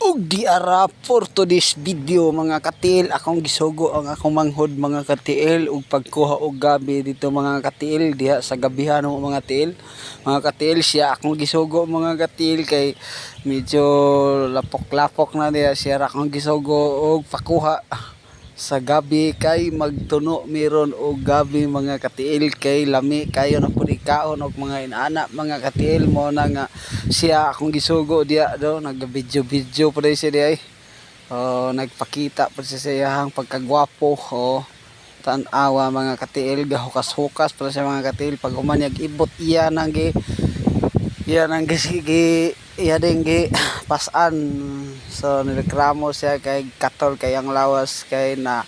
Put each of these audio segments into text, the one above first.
Ug diara for today's video, mga katiil, akong gisugo ang akong manghod, mga katiil, ug pagkuha og gabi dito, mga katiil, diha sa gabihan mo, mga tiil. Mga katiil, siya akong gisugo, mga katiil, kay medyo lapok-lapok na diha. Siya ra akong gisugo og pakuha sa gabi kay magtuno meron og gabi, mga katiil, kay lami kayo na pud ikaon og mga inana, mga katiil. Mo na nga siya akong gisugo diha do, nag-video video pa siya diha. Oh, nagpakita pa siya sa iyahang pagkagwapo. Oh, tan-awa, mga katiil, gahukas-hukas pa siya, mga katiil. Pag human niyag ibot, iya nang gi iya din gi pasan. So nireklamo siya kay katol kay ang lawas kay na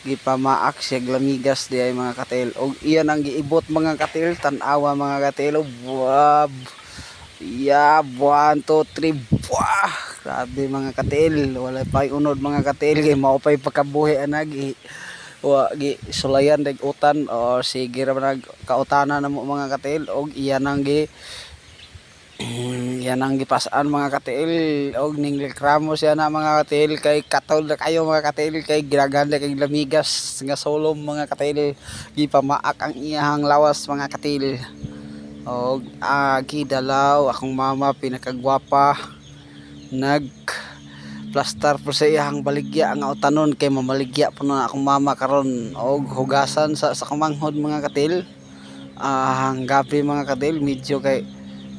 gipamaak siya lamigas di ay, mga katiil. Og iya nang giibot, mga katiil. Tan-awa, mga katiil. Wab ya, 1, 2, 3, buah! Grabe, mga katiil, wala pa unod, mga katiil, kay mao pay pagkabuhi ana. Gi wa gi sulayan dag utan o sige ra nag kautanan namo, mga katiil. Og iya nang gi yan ang gipasaan, mga katiil, og ning reklamo siya na, mga katiil, kay katol na kayo, mga katiil, kay ginaganda kay lamigas nga solom, mga katiil. Gipamaak ang iyahang lawas, mga katiil. Og gidalaw akong mama pinakagwapa, nag plastar po sa iyahang baligya nga utanon kay mamaligya po na akong mama karon. Og hugasan sa kamanghod, mga katiil, ang gabi, mga katiil, medyo kay.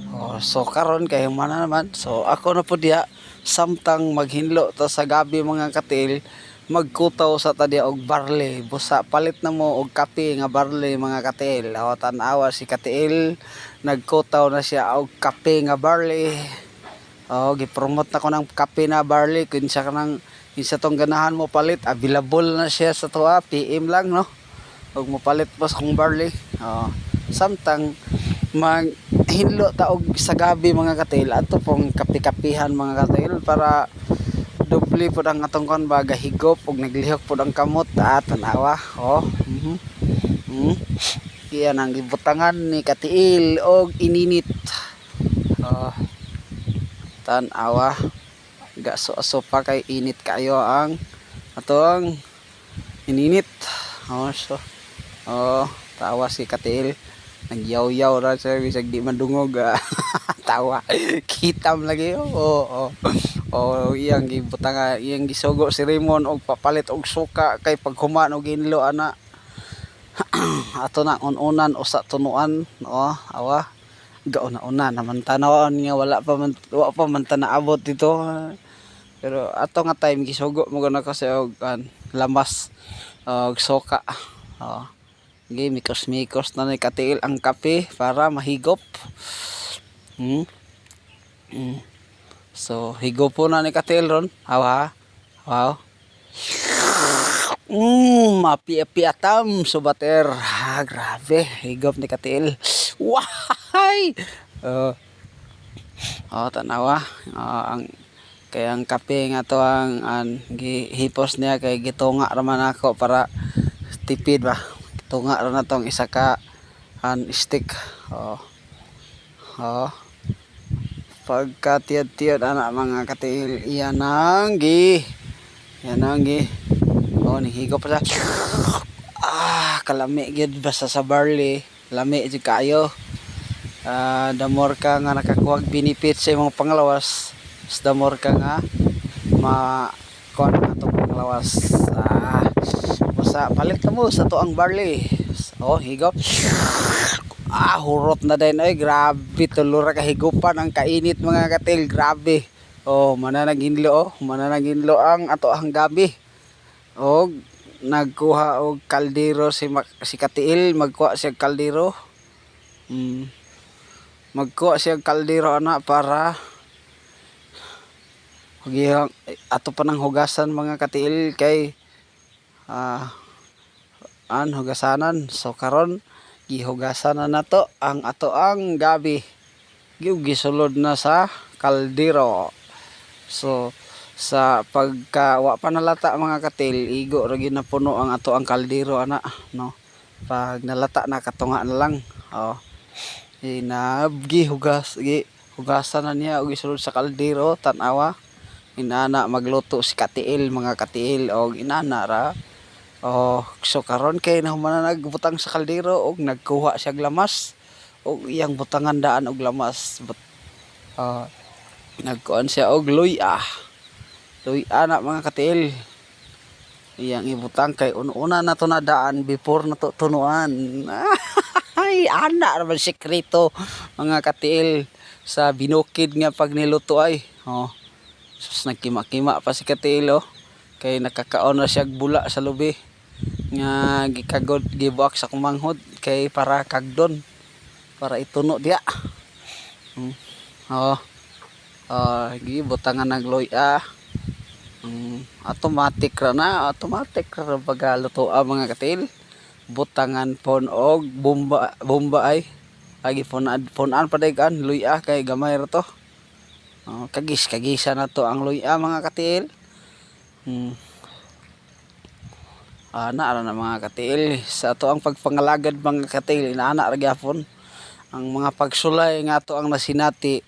Oh, so karon kay humana naman. So ako na po diha samtang maghinlo ta sa gabi, mga katil, magkutaw sa ta diha og barley. Busa palit na mo og kape nga barley, mga katil. O, tan-awa si katiil, nagkutaw na siya og kape nga barley. Oh, gipromote na ko ng kape na barley. Kinsa ka nang kinsa tong ganahan mo palit, available na siya sa tuwa, PM lang, no. Og mopalit po sa kong barley. Oh, samtang maghinlo ta og sa gabi, mga katil, ato pong kape-kapihan, mga katil, para doble pod ang atong kon ba gahigop og naglihok pod ang kamot. Ah, tanawa. Oh, Iyan ang gibutangan ni katiil og ininit. Oh, tan-awa, gaso-aso pa kay init kayo ang atong ininit. Oh, so oh, tawa si katiil, nagyaw-yaw ra siya bisag di madungog. Ah. Tawa kitam lagi. Oh, iyang gibutang, iyang gisugo si Raymond og papalit og suka kay paghuman og hinlo ana, ato na un-unan usa tunuan. Oh, awa, gauna-una naman tanawon nga wala pa man ta naabot dito, pero ato nga time gisugo mo gud ako sa og lamas og suka. Oh. Gi mikos-mikos na ni katiil ang kape para mahigop. So higop po na ni katiil ron. Awa. Wow. Mapi-piatam subater. Ah, grabe, higop ni katiil. Wahay! Oh. Oh, tanawa. Oh, ang kay ang kape nga to ang an gihipos niya kay gitunga ra man ako para tipid ba. Tunga ra na tong isa ka an stick. Oh. Oh. Pagka tiyad-tiyad ana, mga katiil, iyan ang gi. Yan ang gi. Oh, nihigop pa siya. Ah, kalami gyud basta sa barley. Lami jud kaayo. Ah, the more ka nga nakakuha og benefit sa imong panglawas, the more ka nga ma kuan ang atong panglawas. Ah, basta palit na mo sa tuang barley. Oh, higop. Ah, hurot na din. Ay, grabe. Tulo ra ka higupan ang kainit, mga katil. Grabe. Oh, mana naghinlo oh. Mana naghinlo ang ato ang gabi. Og nagkuha og kaldero si Katiil, magkuha siya og kaldero. Magkuha siya og kaldero ana para gihang ato pa nang hugasan, mga katiil, kay an hugasanan. So karon gihugasan na nato ang ato ang gabi, gisulod na sa kaldero. So sa pagka wa pa nalata, mga katil, igo ra gyud na puno ang ato ang kaldero ana, no. Pag nalata na, katunga na lang. Oh, inab gihugas, gi hugasan na niya og isulod sa kaldero. Tan-awa. Inana magluto si Katiil, mga katiil, og inana ra. Oh, so karon kay nahuman na nagbutang sa kaldero og nagkuha siya og lamas og iyang butangan daan og lamas. But, nagkuan siya og luya. Luya na, mga katiil. Iyang ibutang kay una na to na daan before na to tunuan. Ay, ana ra man sekreto, mga katiil, sa binukid nga pag niluto ay. Oh. Sus, nagkima-kima pa si Katiil, oh. Kay nakakaon na siya bula sa lubi nga gikagod, gibuak sa kumanghod kay para kagdon para ituno diya. Oh. Oh, gibutangan nagluya. Automatic ra na, automatic ra baga lutoa, mga katil. Butangan pon og bomba, bomba ay. Agi pon-an pa an luya kay gamay ra to. Oh, kagis kagisa na to ang luya, mga katil. Ana ra na, mga katil, sa ato ang pagpangalagad, mga katil, inaana ra gyapon ang mga pagsulay nga ato ang nasinati,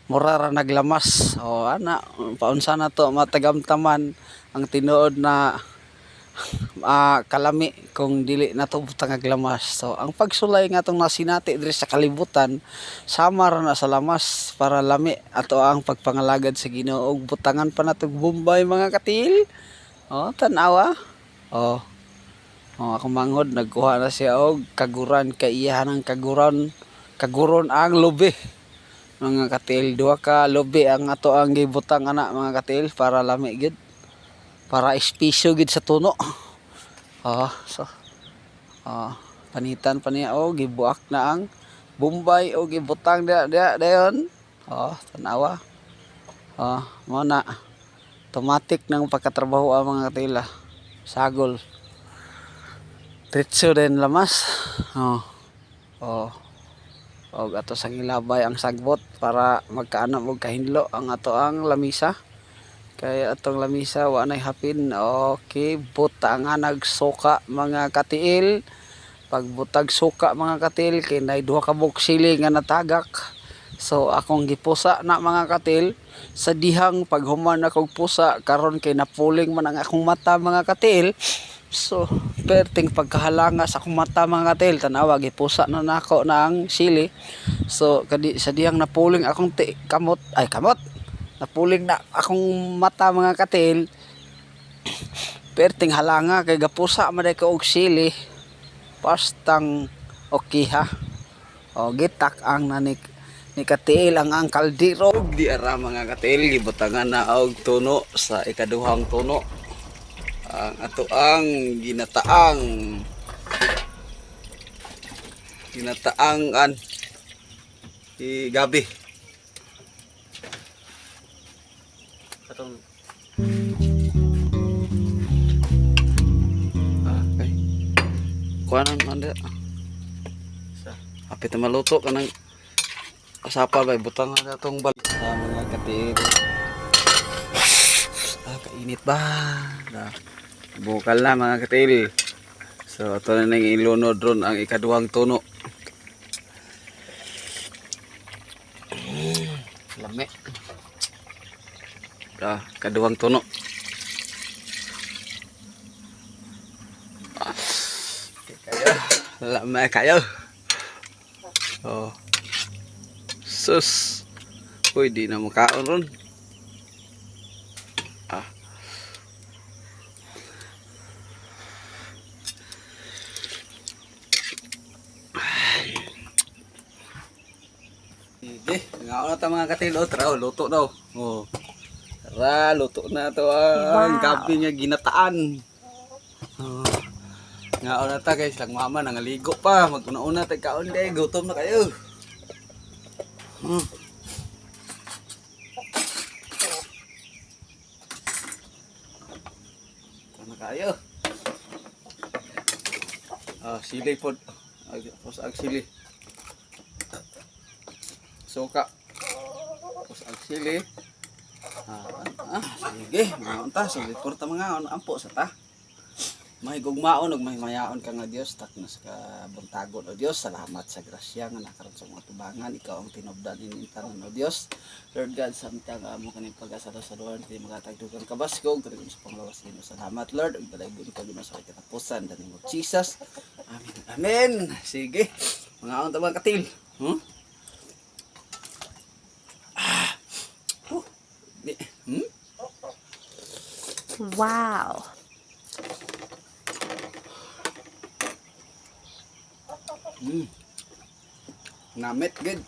mura ra naglamas. O ana, paunsa na to matagamtaman ang tinuod na kalami kung dili na to butang lamas? So ang pagsulay nga atong nasinati diri sa kalibutan, sama ra na sa lamas para lami ato ang pagpangalagad sa Ginoo, ug butangan pa nato bombay, mga katil. Oh, tan-awa. Oh. Oh, ako manghod nagkuha na siya og kaguran kay iya ng kaguran, kaguron ang lubi. Mga katil, duha ka lubi ang ato ang gibutang ana, mga katil, para lami gid. Para espeso gid sa tuno. Oh, so oh, panitan pa niya, oh, gibuak na ang Bombay o gibutang dia dia dayon. Oh, tanawa. Oh, mo na. Automatic ng pagkatrabaho ang mga katila. Sagol. Diretso din lamas. Oh. Oh. Og ato sang ilabay ang sagbot para magkaanam og kahinlo ang ato ang lamisa. Kay atong lamisa wa nay hapin. Okay, butangan nagsuka, mga katiil. Pagbutag suka, mga katil, kay nay duha ka buok sili nga natagak. So akong gipusa na, mga katil. Sa dihang paghuman akong pusa karon kay napuling man ang akong mata, mga katil. So perting pagkahalanga sa akong mata, mga katil, tanawa, gipusa na nako na ang sili. So kadi sa dihang napuling akong kamot, ay kamot. Napuling na akong mata, mga katil. Perting halanga kay gapusa man ko og sili. Pastang okay ha. O gitak ang nanik ni katiil ang kaldero. Ug di ara, mga katiil, gibutangan na og tuno sa ikaduhang tuno. Ang ato ang ginataang ginataang an i gabi. Katong Ah, okay. Kuha nang anda. Sa Hapit na maluto kanang kasapal ba, butang na atong bal sa mga katiil. Ah, kainit ba? Na. Bukal na, mga katiil. So ito na nang ilunod ron ang ikaduhang tuno. Lami. Ah, kaduhang tuno. Kayo. Lami kayo. Oh. Sus. Uy, di na makaon ron. Ah. Sige, ngaon na ta, mga katilo. Tara, oh, luto daw. Oh. Tara, luto na to ang gabi nga ginataan. Oh. Ngaon na ta guys, lang mama nangaligo pa. Maguna-una tag kaon day, gutom na kayo. Gutom na kayo. Ah, sili pod. Ag, pos ag sili. Suka. Pos ag sili. Ah, ah, sige, mga unta, so before ta mga ampo sa ta. Mahigugmaon ug mahimayaon ka nga Dios, taknos ka buntagon o Dios. Salamat sa grasya nga nakaron sa mga tubangan. Ikaw ang tinubdan ining tanan, o Dios. Lord God, samtang amo kaning pag-asalo-saluhan kay magatag dugang kabaskog kani sa panglawas, Ginoo. Salamat, Lord, ug dalaygon ka, Ginoo, sa katapusan. The name of Jesus. Amen. Amen. Sige. Mga ta, mga katiil. Huh? Ah. Huh. Di. Wow. Namit good.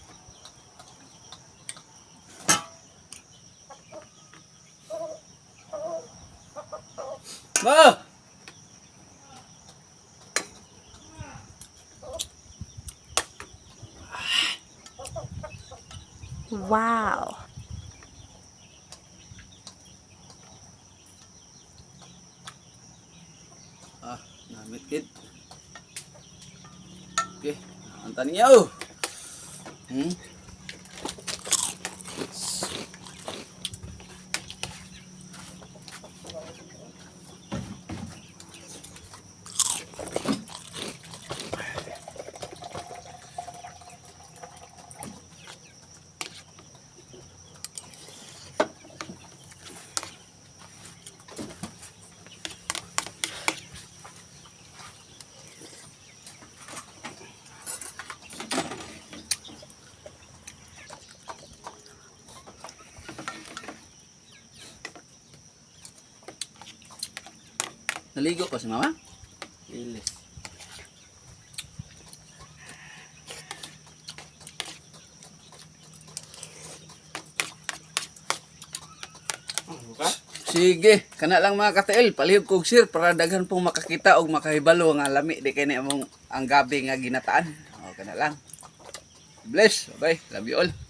Ba! Wow. Ah, namit gid. Okay, ang niyo. Naligo ko si mama? Ilis. Oh, buka? Sige, kana lang, mga katiil, palihog kog share para daghan pong makakita og makahibalo nga lami di kay ni among ang gabi nga ginataan. O, kana lang. Bless. Bye. Love you all.